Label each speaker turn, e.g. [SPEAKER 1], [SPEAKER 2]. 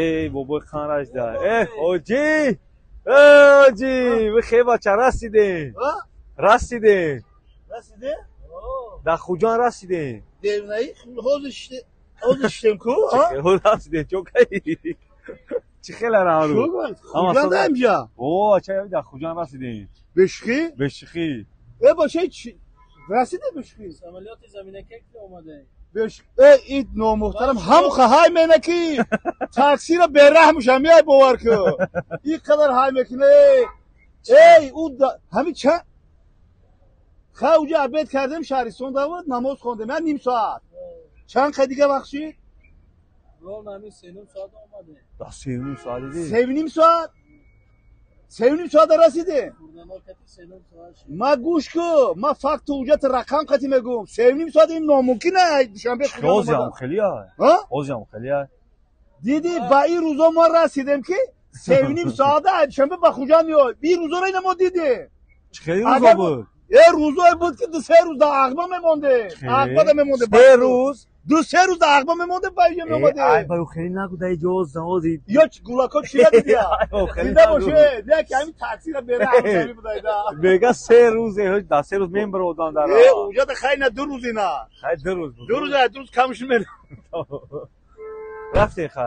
[SPEAKER 1] Эй, бобои хан рашда. Э, ҳоҷӣ! Э, ҳоҷӣ, бихе бача, расидем. Расидем.
[SPEAKER 2] Расиде?
[SPEAKER 1] Дар Хуҷанд расидем.
[SPEAKER 2] Девнаи ҳозир шиштем ку?
[SPEAKER 1] Расидем, чокаи. Чӣ хела раҳру?
[SPEAKER 2] Хуҷанд амҷа?
[SPEAKER 1] О, ача, дар Хуҷанд расидем.
[SPEAKER 2] Бешухӣ?
[SPEAKER 1] Бешухӣ.
[SPEAKER 2] Э, бача, расиде бешухӣ?
[SPEAKER 3] Самолёти заминакак омадаем.
[SPEAKER 2] Э, ит номуҳтарам ҳам ҳай менаки таксиро бераҳмуша меай, бовар ку, ин қадар ҳай мекуна. Эй, ӯ ҳами ча хай уҷа обед кардем, шаҳристон давод, намоз хондем, я ним соат чанд қа дига вақт шид?
[SPEAKER 1] Да 3,5 соат диди?
[SPEAKER 2] 3,5 соат, 3,5 соата расидем. Ма гӯш ку, ма факту ҳуҷҷати рақам қати мегӯм, 3,5 соат ин номумкин ай Душанбе.
[SPEAKER 1] Озиам хелия, озиам хелия.
[SPEAKER 2] Диди, ба ин рӯзо мо расидем, ки 3,5 соата ай Душанбе ба Хуҷанд меояд. Ин рӯзоро ина мо дидем.
[SPEAKER 1] Чӣ хели рӯзо буд?
[SPEAKER 2] Э, рӯзое буд, ки 2-3 рӯз дар Ағба мемондем, Ағбада мемондем.
[SPEAKER 1] 3 рӯз?
[SPEAKER 2] 2-3 рӯз дар Ағба мемондем, ба иҷа меомадем.
[SPEAKER 1] Ай, ба хеле нагу, дар иҷо ози.
[SPEAKER 2] Ё гулако чира дидия, зинда боше, яки ҳамин таксира бераҳм будайда.
[SPEAKER 1] Мега 3 рӯз, дар 3 рӯз мембародам дар.
[SPEAKER 2] Э, уҷада хай на 2 рӯз ина.
[SPEAKER 1] Хай 2 рӯз.
[SPEAKER 2] 2 рӯз, 2 рӯз камш мер.
[SPEAKER 1] Рафтем, хай.